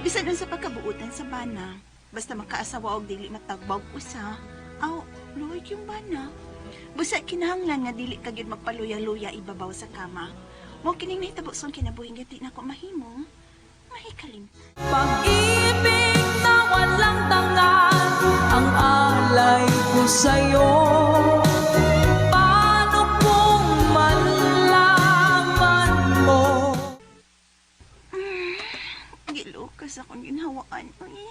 Bisan unsa pa kabuutan sa bana, basta makaasawa og dili matagbaw usa, aw luoy yung bana. Busa kinahanglan nga dili ka gyud magpaluya-luya ibabaw sa kama. Mao kining nahitabo sa akong kinabuhi nga di nako mahimo. Mahikalim. Pag-ibig na walang dangal ang alay ko sa'yo. Paano kung malaman mo? Gilukas akong ginhawaan, uy.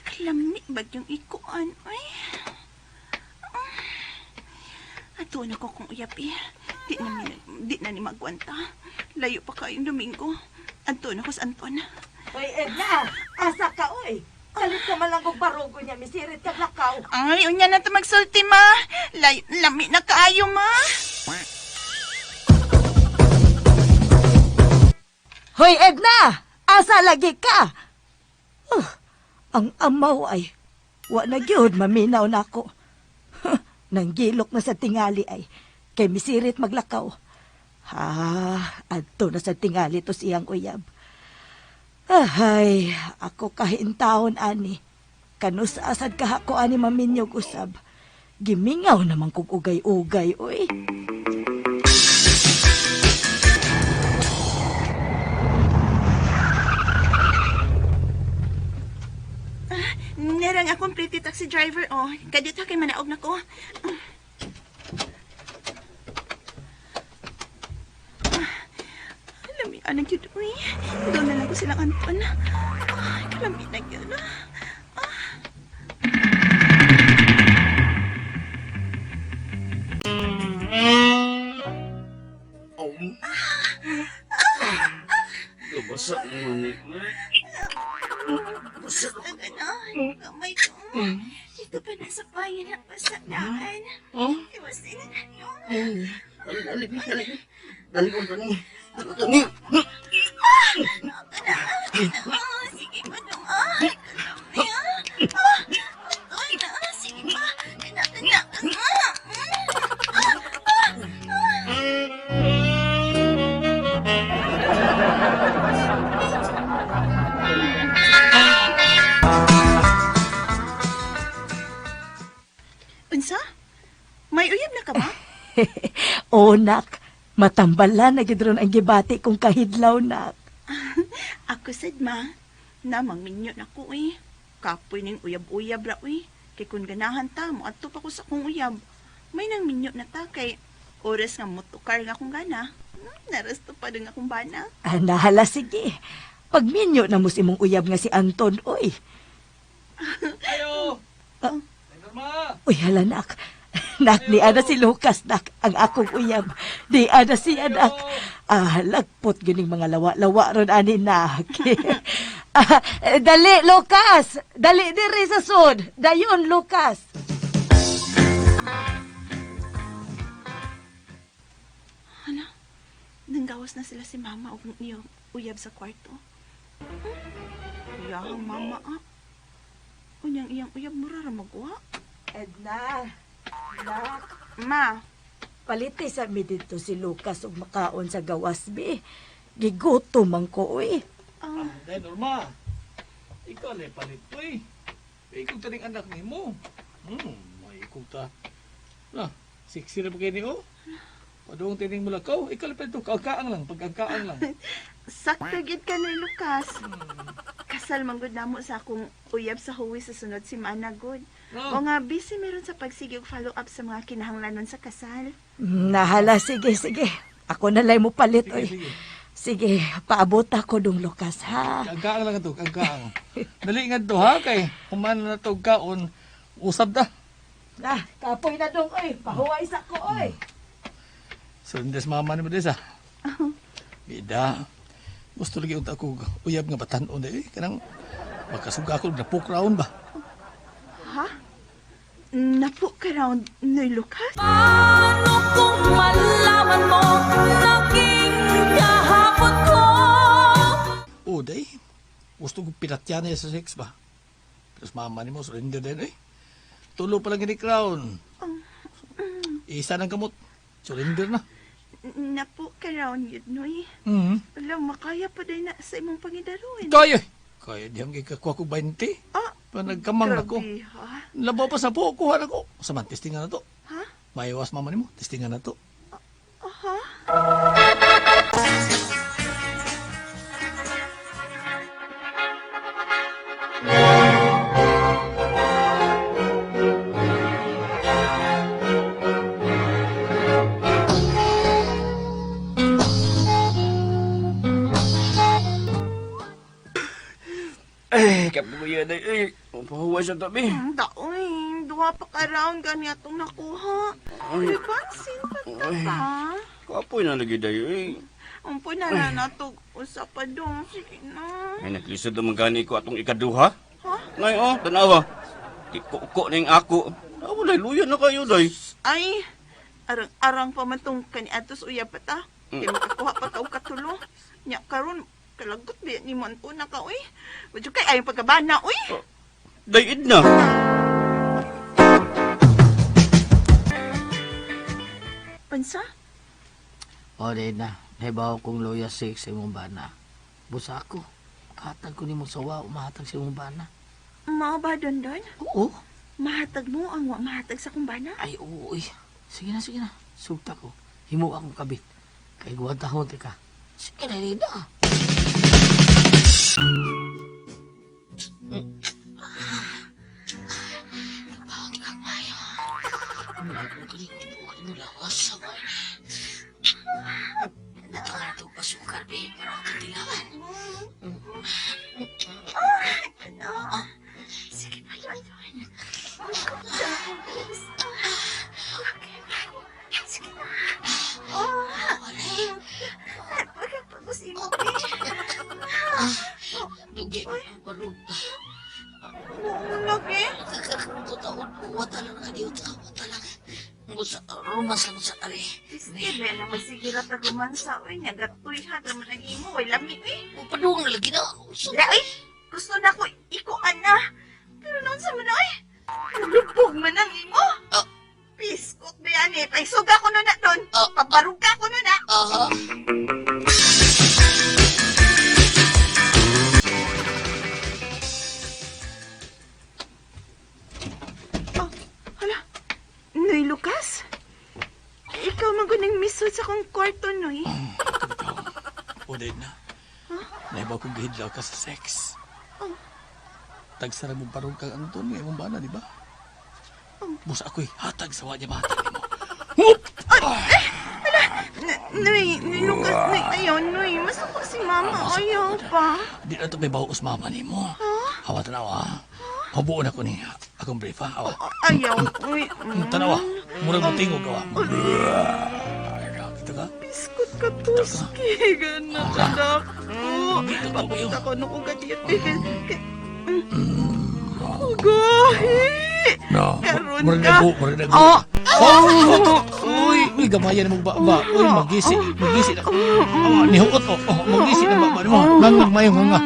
Kalami bag yung ikuan, uy. Ato na ko kung uyap, eh. Di na ni magwanta. Layo pa kayong Domingo. Anto na ko sa Anton. Hoy, Edna, asa ka, oy. Kalit ka man lang kong barugo niya, misirit ka lakaw. Ay, unya na to magsulti, ma. Layo, lami na kaayo, ma. Hoy, Edna, asa lagi ka? Oh, ang amaw ay, wa na gyud maminaw nako. Nanggilok na sa tingali ay, kay misirit maglakaw. Ha, adto na sa tingali to siyang uyab. Ahay, ako kahintaon ani. Kanus asad ka ako ani maminyog usab. Gimingaw naman kog ugay-ugay, oy. Nerang akong pretty taxi driver, oh. Kadito kay manaog na ko. Lami, anang cute, uy. Doon na lang ko silang Anton. Ay, kalami na yun. Basa mo ni. Ano? Kamay ko. Dito pa nasa bayan ang pasanaan. Iwas din na yun. Dali, dali, dali. Dali ko ni. Dali ko ni. Ah, sige pa dong. Ah, kalami ah. Ah, ay, na, sige pa. Kana, kana, ah. Unsa? May uyab na ka ba? O, nak, matambala na gid ron ang gibati kong kahidlaw, nak. Ako sad ma, namang minyo na ko eh. Kapoy ning uyab-uyab ra uy. Kay kun ganahan ta mo adto pa ko sa akong uyab. May nang minyo na ta kay oras nga motukar nga akong gana. Narasto pa din akong bana. Ah, nahala, sige. Pagminyo na mo si imong uyab nga si Anton, oy. Ayo. Ah. Norma. Uy, hala, nak. Nak, ni ana si Lucas, nak, ang akong uyab. Di ana siya, nak. Ah, lagpot gining mga lawa-lawa ron ani, nak. Ah, dali, Lucas! Dali diri sa sud. Dayon, Lucas! Hala, nanggawas na sila si mama og iyang uyab sa kwarto. Iyahang mama ah. Unyang iyang uyab mura ra magwa. Edna, nak. Ma, Paliti sa mi dito si Lucas ug makaon sa gawas bi. Gigutom man ko uy. ah, Dai Norma. Ikaw na palit ko eh. Ikaw taning anak nimo. May ikaw ta. Na, sexy na ba kayo ni oh? Padung tining mulakaw, ikaw na palit to. Kaagkaang lang, pag-agkaang lang. Sakto gid ka ni Lucas. Kasal man gud namo sa akong uyab sa huwi sa sunod si Mana gud. No. O nga busy meron sa pagsige og follow up sa mga kinahanglanon sa kasal. Nahala, sige, sige. Ako na lang mo palit Sige, oy. sige. Sige, paabot ako dong Lucas ha. Kaagkaang lang ito, kaagkaang. Dali nga to ha, kay human na to kaon, usab ta. Na, kapoy na dong oy. Pahuway sa ko oy. Sundes mama ni mo des ah. Bida. Gusto lagi unta ko uyab nga batan-on eh. Kanang makasuga ako napok raon ba. Ha? Napo ka round ni Lucas? Paano kung malaman mo naging kahapon ko? O day. Gusto ko piratya na sa sex ba. Tapos mama ni mo surrender din eh. Tulo pa lang ni crown. Isa ng kamot. Surrender na. Napo ka round yun, noy. Mm. Alam, makaya pa din na sa imong pangidaron. Kaya. Kaya diyang ikakuha ko 20. Ah, Pa nagkamang na ko. Grabe, ha? Labaw pa sa po, kuha na ko. Sa man, testingan na to. Ha? Maiwas mama nimo, testingan na to. Aha. Eh, kapuya na eh. Pahuwa sa tabi. Ang daoy, duha pa ka round gani atong nakuha. Ay. Uy, pansin pa ta Ay. pa. Kapoy na lagi dayo eh. Umpo na na natog usa pa dong. Sige na. Ay, naglisod naman gani ko atong ikaduha. Ha? Ngay, oh, tanawa. Ikuko na yung ako. Ah, wala, luya na kayo, day. Ay, arang-arang pa man tong kaniadto sa uyab pa ta. Kay makakuha pa ka og katulo. Nya karon kalagot biya ni mo ang una ka uy. Wadyo kay ayong pagkabana uy. Day, na. Pansa? O, di na. Nahibaw kong loya 6 sa imong bana. Busa ako. Katag ko nimo sawa, umahatag sa imong bana. Mao ba dondon? Oo. Mahatag mo ang wa mahatag sa kong bana? Ay, oo, uy. Sige na, sige na. Sugta ko. Himo akong kabit. Kay guwantahon ka. Sige na, di na. Sige pa, Dondon. Okay. Sige na. Oh. Pagkapagos imo, eh. Dugi, barog. Buong lagi. Kakaroon wata lang nakadiot ka, wata lang. Busa, rumas lang sa ari. Sige, na masigila ta gumansa, uy. Nagatoy ha, naman ang imo. Way lami, uy. Padung na lagi na. So, Dira, uy. Gusto na ko ikuan na. Pero noon sa man, uy. Lubog man ang imo. Ah. Piskot ba yan eh. Paisuga ko nun na doon. Ah. Pabaruga ko nun na. aha. Oh, hala. Noy Lucas? Ikaw man guning misod sa akong kwarto, Noy. O, day na. Naibaw kong gihidlaw ka sa sex. Oh. Tagsara mo parong kang Anton, nga imong bana, di ba? Oh. Busa ako'y hatag sa wa niya mahatag nimo. Whoop! Noy, Noy Lucas, Noy, ayaw, Noy. Masuko si Mama, ayaw pa. Di na ito may bawas mama nimo. Awa tanawa. Habuon ako ni akong brief ha. Awa. Ayaw, uy. Tanawa. Murag mo tingog awa. Kita ka? Biskot ka, Tuski. Gana ka na ko. Dito ka, uyo. Papunta ko nung ugat Ugahi! No. Karon Murag ka. nagbu, murag nagbu. Oh! Oh! Uy, uy, gamayan mo ba ba? Uy, magisi, magisi na. Awa, nihuot oh. Oh, magisi na ba ba mo? Ngangag mayo nganga.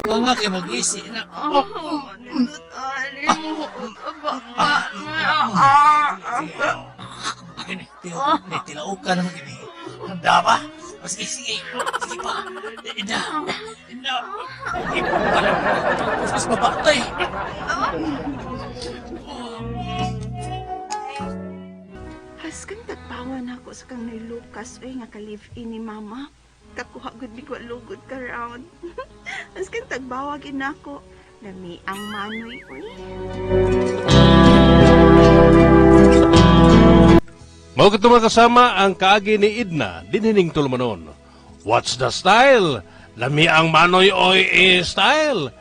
Nganga kay magisi na. Oh. Gini, tilaw, tilaw ka naman gini. Handa ba? Oh, sige, sige. Sige pa. Ina, ina. Ipagpalang. Mas mabatay. Haskan tagpawa na ako sa kang ni Lucas uy nga ka-live-in ni mama. Kakuha gud mi ko lugod ka round. Haskan tagbawa gid nako. Lami ang manoy uy. Mao kadto mga kasama ang kaagi ni Edna dinhining tulumanon. What's the style? Lami ang manoy oy eh, style.